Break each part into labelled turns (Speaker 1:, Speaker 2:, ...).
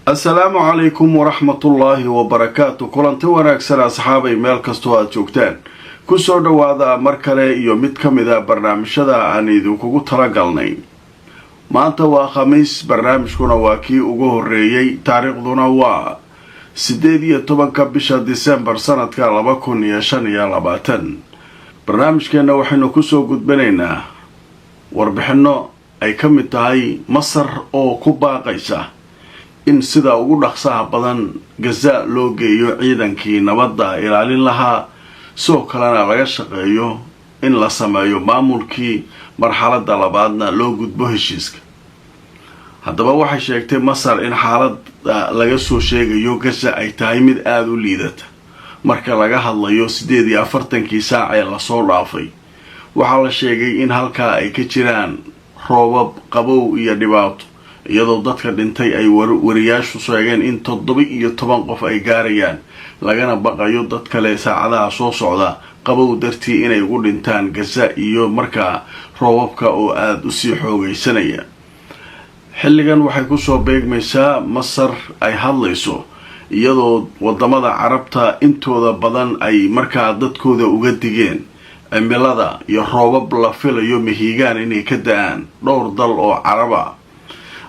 Speaker 1: Asalaamu calaykum waraxmatullaahi wabarakaatu. Kulanti wanaagsan, asxaabay, meel kastoo aada joogtaan, kusoo dhowaada mar kale iyo mid ka mid a barnaamijyada aan idinkugu talagalnay. Maanta waa Khamiis, barnaamijkuna waa kii ugu horreeyey. Taariikhduna waa 18-ka bisha Disembar, sanadka 2025. Barnaamijkeenna waxaynu kusoo gudbinaynaa warbixinno ay ka mid tahay Masar oo ku baaqaysa in sida ugu dhaqsaha badan Gaza loo geeyo ciidankii nabadda ilaalin lahaa, sidoo kalena laga shaqeeyo in la sameeyo maamulkii, marxaladda labaadna loo gudbo heshiiska. Haddaba waxay sheegtay Masar in xaaladda laga soo sheegayo Gaza ay tahay mid aada u liidata marka laga hadlayo 48-kii saac ee lasoo dhaafay. Waxaa la sheegay in halkaa ay ka jiraan roobab, qabow iyo dhibaato, iyadoo dadka dhintay ay wariyaashu sheegeen in 17 qof ay gaarayaan, lagana baqayo dad kale saacadaha soo socda qabow dartii inay ugu dhintaan Gaza iyo markaa roobabka oo aada usii xoogaysanaya. Xilligan waxay kusoo beegmaysaa Masar ay hadlayso iyadoo wadamada Carabta intooda badan ay markaa dadkooda uga digeen cimilada iyo roobab la filayo mahiigaan inay ka da'aan dhowr dal oo Caraba.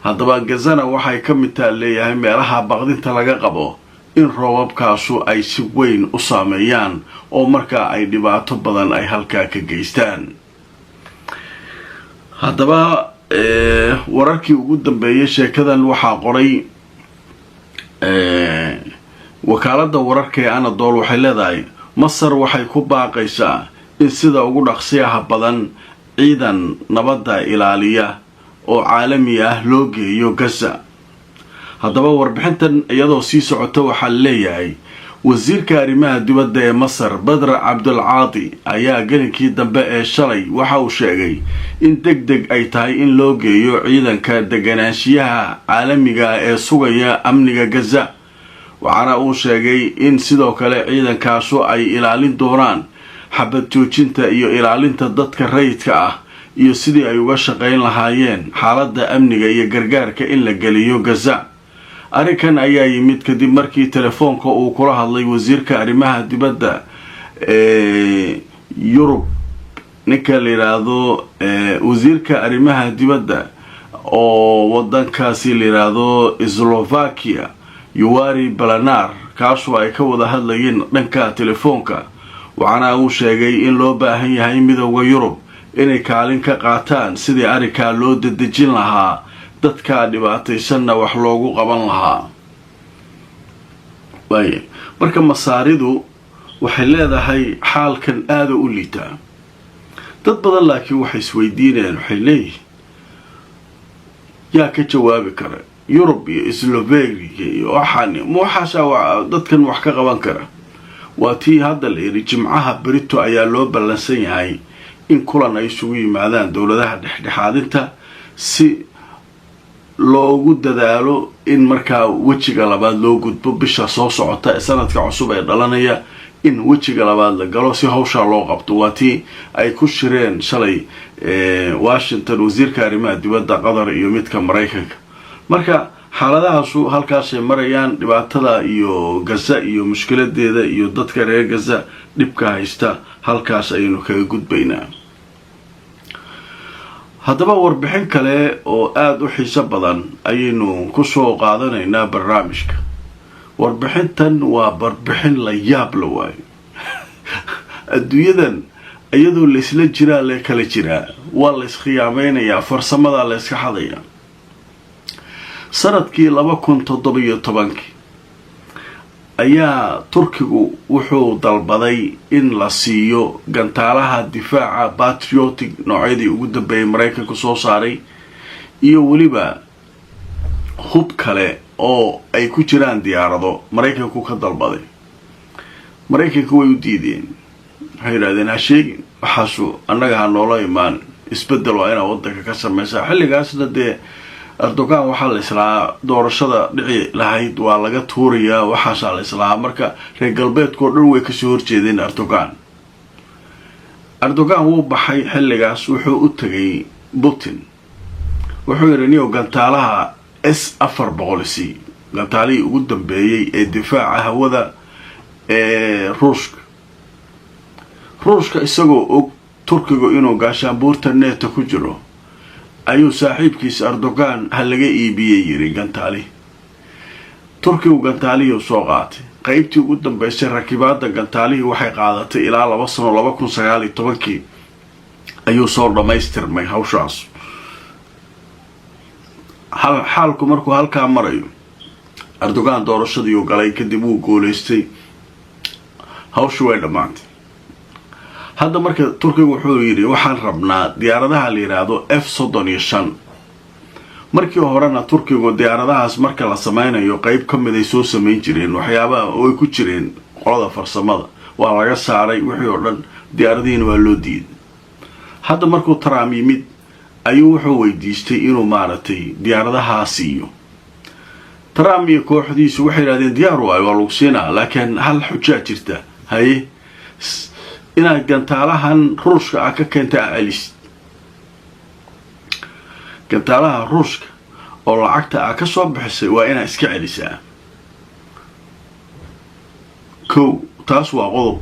Speaker 1: Haddaba Gazana waxay ka mid taa leeyahay meelaha baqdinta laga qabo in roobabkaasu ay si weyn u saameeyaan oo markaa ay dhibaato badan ay halkaa ka geystaan. Haddaba wararkii ugu dambeeyay sheekadan waxaa qoray wakaaladda wararka ee Anadol. Waxay leedahay Masar waxay ku baaqaysaa in sida ugu dhaqsiyaha badan ciidan nabadda ilaaliya oo caalami ah loo geeyo Gaza. Haddaba warbixintan iyadoo sii socota waxaa leeyahay wasiirka arrimaha dibadda ee Masar, Badr Cabdulcaadi, ayaa gelinkii dambe ee shalay waxa uu sheegay in deg deg ay tahay in loo geeyo ciidanka deganaanshiyaha caalamiga ee sugaya amniga Gaza. Waxaana uu sheegay in sidoo kale ciidankaasu ay ilaalin doonaan xabad joojinta iyo ilaalinta dadka rayidka ah iyo sidii ay uga shaqayn lahaayeen xaaladda amniga iyo gargaarka in la geliyo Gaza. Arrinkan ayaa yimid kadib markii telefoonka uu kula hadlay wasiirka arrimaha dibadda ee Yurub, ninka la yidhaahdo wasiirka arrimaha dibadda oo wadankaasi la yidhaahdo Slovakia, Juraj Blanar, kaasoo ay ka wada hadlayeen dhanka telefoonka. Waxaana uu sheegay in loo baahan yahay Midowda Yurub inay kaalin ka qaataan sidii arrinkaa loo dedejin lahaa, dadka dhibaataysanna wax loogu qaban lahaa. Waay marka Masaaridu waxay leedahay xaalkan aada u liitaa dad badan, laakiin waxay isweydiinayaan, waxay leeyihiin, yaa ka jawaabi kara? Yurub iyo Slovenia iyo waxaan waxaasaa dadkan wax ka qaban kara? Waa tii hadda la yidhi Jimcaha berito ayaa loo ballansan yahay in kulan ay isugu yimaadaan dowladaha dhexdhexaadinta si loogu dadaalo in markaa wejiga labaad loo gudbo bisha soo socota ee sanadka cusub ee dhalanaya, in wejiga labaad la galo si hawshaa loo qabto. Waa tii ay ku shireen shalay Washington wasiirka arrimaha dibadda Qatar iyo midka Maraykanka. Marka xaaladahaasu halkaasay marayaan, dhibaatada iyo Gaza iyo mushkiladeeda iyo dadka reer Gaza dhibka haysta halkaas ayaynu kaga gudbaynaa. Haddaba warbixin kale oo aada u xiiso badan ayaynu kusoo qaadanaynaa barnaamijka. Warbixintan waa warbixin la yaab la waayo. Adduunyadan iyadoo laysla jiraa la kala jiraa, waa la iskhiyaamaynayaa, farsamadaa la yska xadayaa. Sanadkii 2017-kii ayaa Turkigu wuxuu dalbaday in la siiyo gantaalaha difaaca Patriot noocyadii ugu dambeeyay Maraykanku soo saaray iyo weliba hub kale oo ay ku jiraan diyaarado. Maraykanku ka dalbaday, Maraykanku way u diideen. Waxay yidhahdeen, ha sheegin waxaasu, annaga ha noola imaan, isbedel waa inaa waddanka ka sameysaa. Xilligaasna dee Erdogan waxaa la islahaa doorashada dhici lahayd waa laga tuurayaa, waxaasaa la islahaa. Marka reer galbeedkao dhan way kasoo horjeedeen Erdogan. Erdogan wuu baxay xilligaas, wuxuu u tegay Putin, wuxuu yidhi, niyo, gantaalaha S 400 c. Gantaalihii ugu dambeeyey ee difaaca hawada ee Ruushka. Ruushka isagoo og Turkigu inuu gaashaanbuurta NATO ku jiro ayuu saaxiibkiisa Erdogan ha laga iibiyey yiri gantaalihi. Turkigu gantaalihii soo qaatay. Qeybtii ugu dambeysay rakibaada gantaalihii waxay qaadatay ilaa 2 sano. 2019-kii ayuu soo dhammaystirmay hawshaas. Xaalku markuu halkaa marayo, Erdogan doorashadiiu galay, kadib wuu guuleystay, hawshu way dhammaantay. Hadda marka Turkigu wuxuu yidhi waxaan rabnaa diyaaradaha la yidhaahdo F-35. Markii horena Turkigu diyaaradahaas marka la sameynayo qeyb ka mid ay soo samayn jireen, waxyaabaha way ku jireen qolada farsamada. Waa laga saaray wixii oo dhan, diyaaradihiina waa loo diiday. Hadda markuu Trump yimid ayuu wuxuu weydiistay inuu maaragtay diyaaradahaa siiyo. Trump iyo kooxdiisu waxay yidhahdeen diyaar waayo, waa lagu siinaa, laakiin hal xujaa jirta. Haye, inaad gantaalahan Ruushka ah ka keenta a celisid, gantaalaha Ruushka oo lacagta ah ka soo bixisay waa inaad iska celisaa. Kow, taas waa qodob.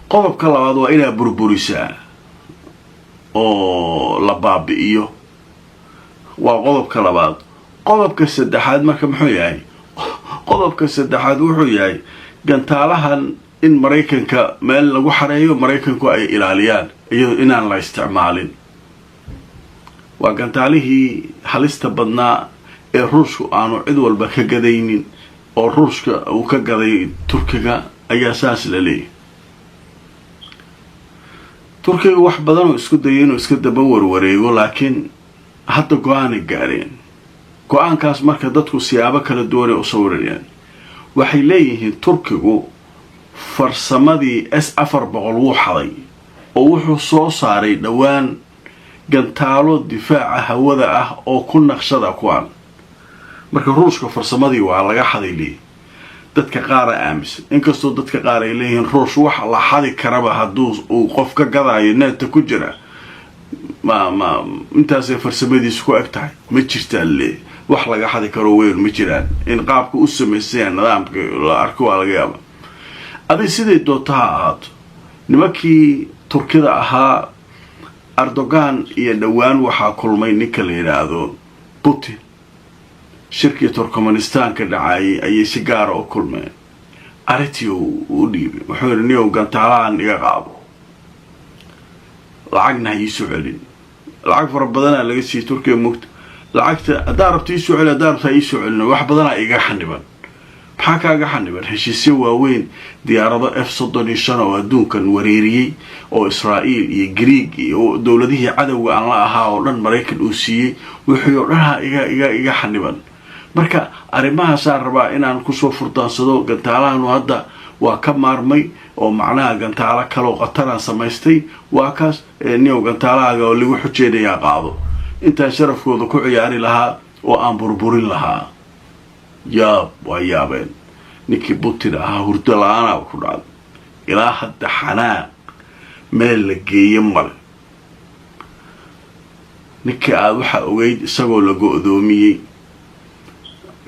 Speaker 1: Qodobka labaad waa inaad burburisaa oo la baabi'iyo, waa qodobka labaad. Qodobka saddexaad marka muxuu yahay? Qodobka saddexaad wuxuu yahay gantaalahan in Maraykanka meel lagu xareeyo, Maraykanku ay ilaaliyaan, iyado inaan la isticmaalin. Waa gantaalihii halista badnaa ee Ruushku aanu cid walba ka gadaynin oo Ruushka uu ka gaday Turkiga ayaa saas la leeyahy. Turkiga wax badanoo isku dayay inuu iska daba warwareego, laakiin hadda go-aanay gaareen. Go-aankaas marka dadku siyaabo kala duwanay u sawirayaan. Waxay leeyihiin Turkigu farsamadii S-400 wuu xaday oo wuxuu soo saaray dhowaan gantaalo difaaca hawada ah oo ku naqshada kuwan. Marka Ruushka farsamadii waa laga xaday leeyihi dadka qaara aaminsan, inkastoo dadka qaar ay leeyihiin Ruush wax la xadi karaba hadduu uu qof ka gadaayo NATO ku jira ma intaasay farsamadiisu ku eg tahay ma jirtaan leeyahy. Wax laga xadi karo weyn ma jiraan, in qaabka u samaysanya nidaamka la arko waa laga yaaba. Adig siday doonto ha ahaato, nimankii Turkida ahaa, Erdogan iyo dhowaan waxaa kulmay ninka la yidhaahdo Putin. Shirkii Turkmanistan ka dhacayay ayay si gaara u kulmeen. Arrintii u dhiibay, wuxuu yidhi niyow gantaalahan iga qaado, lacagna ha iisoo celin. Lacag fara badanaa laga siiyey Turkiga mugta. Lacagta haddaa rabta iisoo celi, haddaa rabta ha iisoo celin, wax badanaa iga xaniban. Maxaa kaaga xaniban? Heshiisyo waaweyn, diyaarado F-35 oo adduunkan wareeriyey oo Israa'iil iyo Greeg iyo dowladihii cadowga aan la ahaa oo dhan Maraykan uu siiyey, wixii oo dhan ha iga xaniban. Marka arrimahaasaan rabaa inaan kusoo furdaansado. Gantaalahanu hadda waa ka maarmay oo macnaha gantaalo kaloo khataraan samaystay. Waa kaas niyow gantaalahaaga oo lagu xujeynayaa qaado, intaan sharafkooda ku ciyaari lahaa oo aan burburin lahaa. Yaab, waa yaabeen. Ninkii Putin ahaa hurdo la-aanaa ku dhacday ilaa hadda, xanaaq meel la geeye male. Ninkii aada waxaa ogeyd isagoo la go-doomiyey,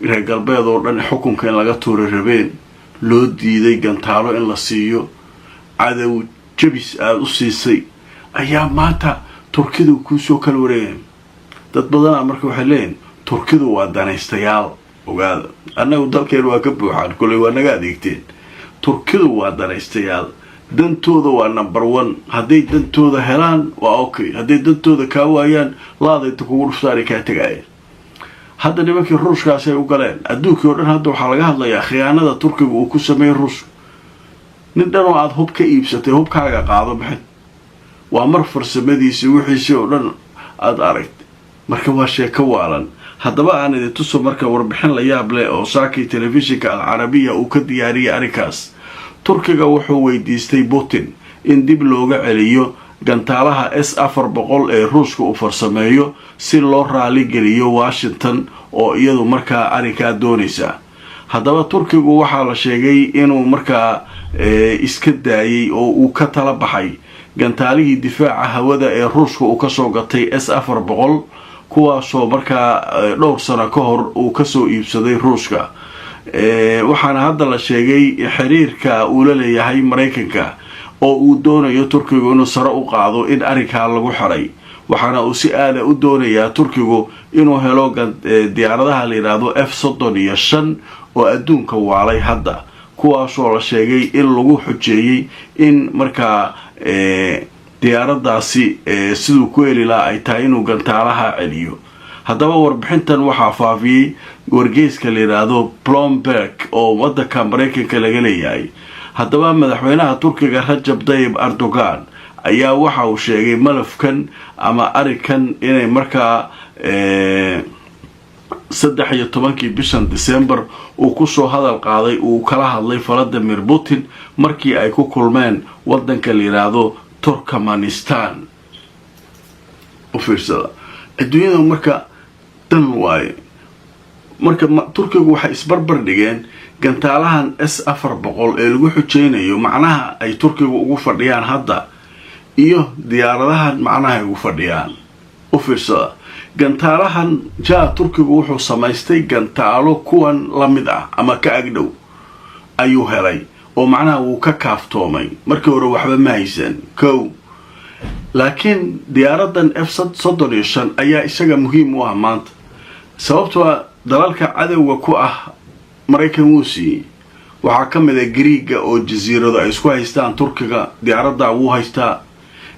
Speaker 1: reer galbeed oo dhan xukunka in laga tuura rabeen, loo diiday gantaalo in la siiyo, cadow jabis aada u siisay, ayaa maanta Turkidu kuusoo kala wareegayan. Dad badanaa marka waxay leeyihin Turkidu waa danaystayaal. Ogaada, annagu dalkeen waa ka buuxaan, koley waa naga adeegteen. Turkidu waa danaystayaal, dantooda waa number one. Hadday dantooda helaan waa okay, hadday dantooda kaa waayaan laadayta kugu dhuftaanay kaa tegaayeen. Hadda nimankii Ruushkaasi ay u galeen adduunkii o dhan. Hadda waxaa laga hadlayaa khiyaanada Turkiga uu ku sameeyey Ruushka. Nin dhan oo aada hub ka iibsatay, hubkaaga qaado, maxay waa mar farsamadiisi wixiisii oo dhan aada aragtay. Marka waa sheeko waalan. Haddaba aan idin tuso marka warbixin la yaab leh oo saakii telefishinka Alcarabiya uu ka diyaariyay arrinkaas. Turkiga wuxuu weydiistay Putin in dib looga celiyo gantaalaha S-400 ee Ruushka uu farsameeyo si loo raaligeliyo Washington oo iyadu markaa arrinkaa doonaysa. Haddaba Turkigu waxaa la sheegay inuu markaa iska daayay oo uu ka tala baxay gantaalihii difaaca hawada ee Ruushka uu kasoo gatay S-400, kuwaasoo markaa dhowr sano ka hor uu kasoo iibsaday Ruushka. Waxaana hadda la sheegay xiriirka uu la leeyahay Maraykanka oo uu doonayo Turkigu inuu sare u qaado in arrinkaa lagu xiray. Waxaana uu si aada u doonayaa Turkigu inuu helo diyaaradaha la yidhaahdo F-35 oo adduunka waalay hadda, kuwaasoo la sheegay in lagu xujeeyey in markaa diyaaradaasi siduu ku heli lahaa ay tahay inuu gantaalaha celiyo. Haddaba warbixintan waxaa faafiyey wargeyska la yidhaahdo Bloomberg oo wadanka Maraykanka laga leeyahay. Haddaba madaxweynaha Turkiga Rajab Dayib Erdogan ayaa waxa uu sheegay malafkan ama arrinkan inay markaa 13-kii bishan December uu kusoo hadal qaaday, uu kala hadlay Valadimir Putin markii ay ku kulmeen wadanka la yidhaahdo Turkmanistan. U fiirsada adduunyada marka dan waaye. Marka Turkigu waxay isbarbar dhigeen gantaalahan S-400 ee lagu xujeynayo, macnaha ay Turkigu ugu fadhiyaan hadda, iyo diyaaradahan macnaha ay ugu fadhiyaan. U fiirsada gantaalahan jaa, Turkigu wuxuu samaystay gantaalo kuwan la mid ah ama ka agdhow ayuu helay oo macnaha wuu ka kaaftoomay. Markii hore waxba ma haysan kow, laakiin diyaaradan F-35 ayaa isaga muhiim u ah maanta, sababtoo a dalalka cadowga ku ah Maraykan wuu siiyey. Waxaa ka mid a Griiga oo jasiirado ay isku haystaan, Turkiga diyaaraddaa wuu haystaa.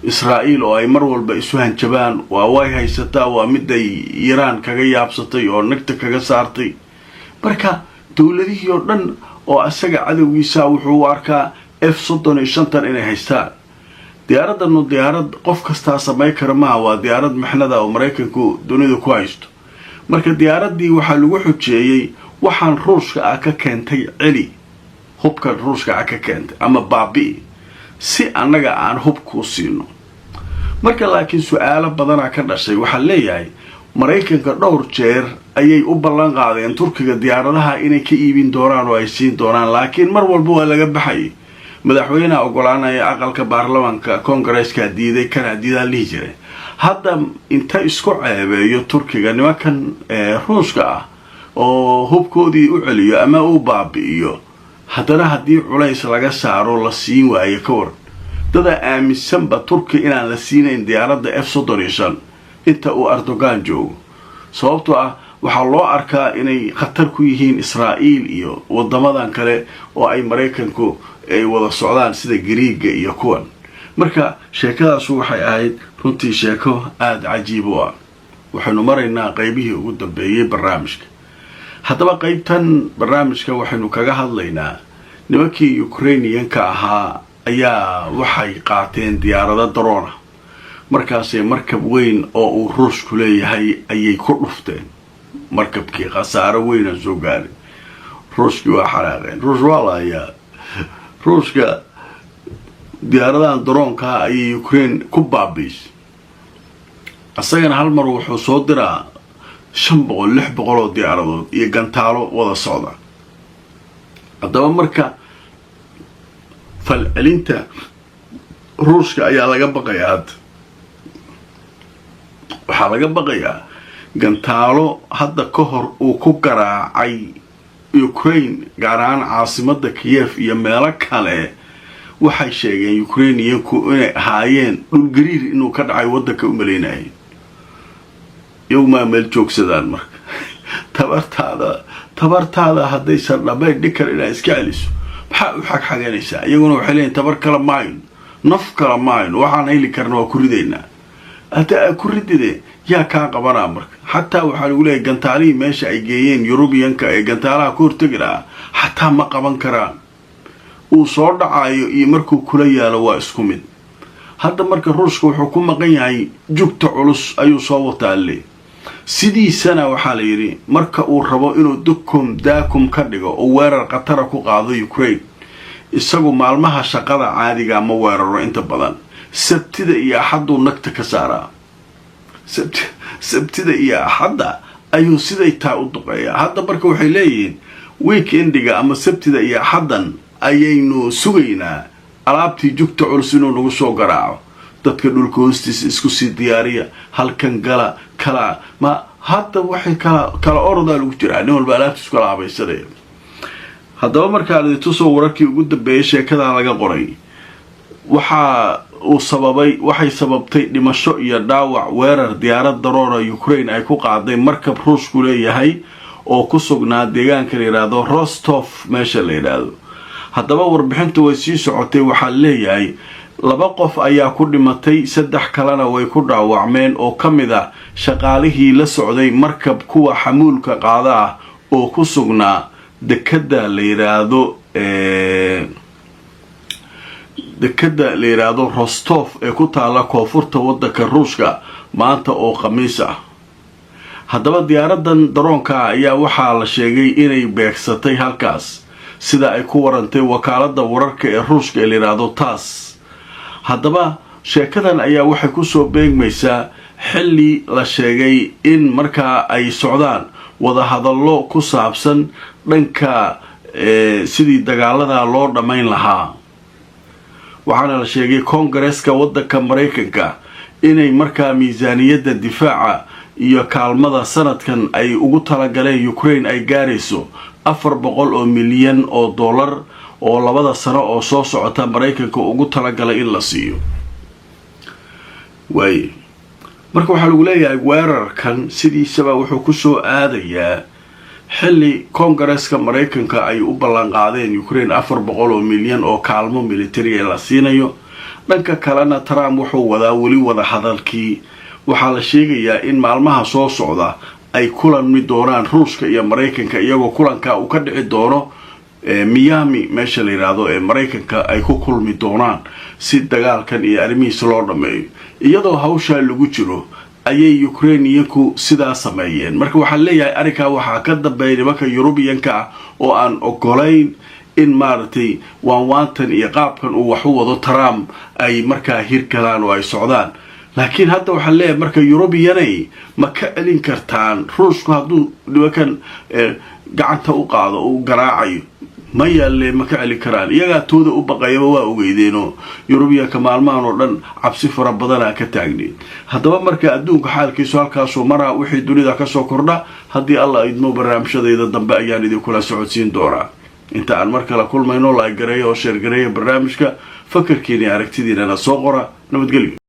Speaker 1: Israa'iil oo ay mar walba isu hanjabaan waa way haysataa, waa miday Iiraan kaga yaabsatay oo nagta kaga saartay. Marka dowladihii oo dhan oo isaga cadowgiisa wuxuu u arkaa F-35-tan inay haystaan. Diyaaradanu diyaarad qof kastaa samay kara maaha, waa diyaarad mixnada oo Maraykanku dunida ku haysto. Marka diyaaraddii waxaa lagu xujeeyey waxaan Ruushka ah ka keentay celi, hubkan Ruushka ah ka keentay ama baabi'i si annaga aan hub kuu siino. Marka laakiin su-aalo badanaa ka dhashay. Waxaa leeyahay Maraykanka dhowr jeer ayay u ballan qaadeen Turkiga diyaaradaha inay ka iibin doonaan oo ay siin doonaan, laakiin mar walba waa laga baxayay. Madaxweyneha ogolaanaya, aqalka baarlamaanka Koongareeska diiday, kana diidaa lihi jiray. Hadda inta isku ceebeeyo Turkiga nimankan Ruushka ah oo hubkoodii u celiyo ama uu baabi'iyo, haddana haddii culays laga saaro la siin waayo, ka war? Dadaa aaminsanba Turkiya inaan la siinayn diyaaradda F-35 inta uu Erdogan joogo, sababtoo ah waxaa loo arkaa inay khatar ku yihiin Israa'iil iyo wadamadan kale oo ay Maraykanku ay wada socdaan sida Griiga iyo kuwan. Marka sheekadaasu waxay ahayd runtii sheeko aada cajiib u ah. Waxaynu maraynaa qeybihii ugu dambeeyey barnaamijka. Haddaba qeybtan barnaamijka waxaynu kaga hadlaynaa nimankii Ukrainianka ahaa ayaa waxay qaateen diyaarado drone ah, markaasay markab weyn oo uu Ruushku leeyahay ayay ku dhufteen. Markabkii khasaaro weyna soo gaaray, Ruushkii waa xanaaqeen. Ruush waa lahayaa. Ruushka diyaaradahan drone-kaa ayay Ukraine ku baabiisay, isagana hal mar wuxuu soo diraa 500, 600 oo diyaaradood iyo gantaalo wada socda. Haddaba marka falcelinta Ruushka ayaa laga baqayaa. Hadda waxaa laga baqayaa gantaalo hadda ka hor uu ku garaacay Ukraine, gaar ahaan caasimada Kiyef iyo meelo kale. Waxay sheegeen Ukrainiyanku inay ahaayeen dhulgariir inuu ka dhacay waddanka u malaynayeen. Iyagumaa meel joogsadaan. Marka tabartaada haddaysan dhammayn dhikar inaad iska celiso, maxaa u xagxaganaysaa? Iyaguna waxay leeyihin tabar kale mahayno, naf kale mahayno, waxaan heli karna waa ku ridaynaa. Hadda aa ku ridide, yaa kaa qabanaa? Marka xataa waxaa lagu leeyahy gantaalihii meesha ay geeyeen Yurubiyanka ee gantaalaha ku hortegi lahaa xataa ma qaban karaan. Uu soo dhacayo iyo markuu kula yaalo waa isku mid. Hadda marka Ruushka wuxuu ku maqan yahay jugta culus ayuu soo wataa le. Sidiisana waxaa la yidhi marka uu rabo inuu dukum daakum ka dhigo oo weerar khatara ku qaado Ukraine, isagu maalmaha shaqada caadiga ma weeraro inta badan. Sabtida iyo Axadduu nagta ka saaraa. Sabtida iyo Axadda ayuu siday taa u duqeeyaa. Hadda marka waxay leeyihiin weekendiga ama Sabtida iyo Axaddan ayaynu sugaynaa alaabtii jugta culus inuu nagu soo garaaco. Dadka dhulka hoostiisa isku sii diyaariya, halkan gala kala ma hadda waxay kala kala orodaa lagu jiraa, nin walba alaabtiisu kala habaysanaya. Haddaba markaan idintusoo wararkii ugu dambeeyay sheekadaa laga qoray, waxa uu sababay, waxay sababtay dhimasho iyo dhaawac weerar diyaarad drone Ukraine ay ku qaaday markab Ruushku leeyahay oo ku sugnaa deegaanka la yidhaahdo Rostov, meesha la yidhaahdo. Haddaba warbixintu way sii socotay. Waxaa leeyahay laba qof ayaa ku dhimatay, saddex kalena way ku dhaawacmeen oo ka mid ah shaqaalihii la socday markab kuwa xamuulka qaada ah oo ku sugnaa dekada la yidhaahdo Rostov ee ku taala koonfurta waddanka Ruushka maanta oo Khamiis ah. Haddaba diyaaradan drone-ka ayaa waxaa la sheegay inay beegsatay halkaas, sida ay ku warantay wakaalada wararka ee Ruushka ee la yidhaahdo TASS. Haddaba sheekadan ayaa waxay kusoo beegmaysaa xilli la sheegay in markaa ay socdaan wadahadallo ku saabsan dhanka sidii dagaalada loo dhammayn lahaa. Waxaana la sheegay Koongareeska waddanka Maraykanka inay markaa miisaaniyadda difaaca iyo kaalmada sanadkan ay ugu talagaleen Ukraine ay gaarayso 400 milyan oo dollar oo 2da sano oo soo socota Maraykanka ugu talagalay in la siiyo. Waaye, marka waxaa lagu leeyahay weerarkan sidiisaba wuxuu kusoo aadayaa xilli Koongareeska Maraykanka ay u ballanqaadeen Ukraine 400 milyan oo kaalmo military la siinayo. Dhanka kalena Trump wuxuu wadaa weli wada hadalkii. Waxaa la sheegayaa in maalmaha soo socda ay kulanmi doonaan Ruushka iyo Maraykanka, iyagoo kulanka uu ka dhici doono Miami, meesha la yidhaahdo ee Maraykanka, ay ku kulmi doonaan si dagaalkan iyo arrimihiisa loo dhammeeyo. Iyadoo hawshaa lagu jiro ayay Ukrainiyanku sidaa sameeyeen. Marka waxaa leeyahay arrinkaa waxaa ka dambeeya nimanka Yurubiyanka ah oo aan ogolayn in maaragtay waanwaantan iyo qaabkan uu wax u wado Trump ay markaa hirgalaan oo ay socdaan. Laakiin hadda waxaa leeyahay, marka Yurubiyanay, ma ka celin kartaan Ruushku hadduu nimankan gacanta u qaado uu garaacayo? Ma yaalle, ma ka celin karaan. Iyagaa tooda u baqayaba, waa ogeydeenoo Yurubiyanka maalmahan oo dhan cabsi fara badanaa ka taagneed. Haddaba marka adduunka xaalkiisu halkaasuu maraa. Wixii dunida kasoo kordha, haddii Alla idmo, barnaamijyadayda dambe ayaan idinkula socodsiin doonaa. Inta aan mar kale kulmayno, like gareeya oo share gareeya barnaamijka, fakarkiina iyo aragtidiinana soo qora. Nabadgelyo.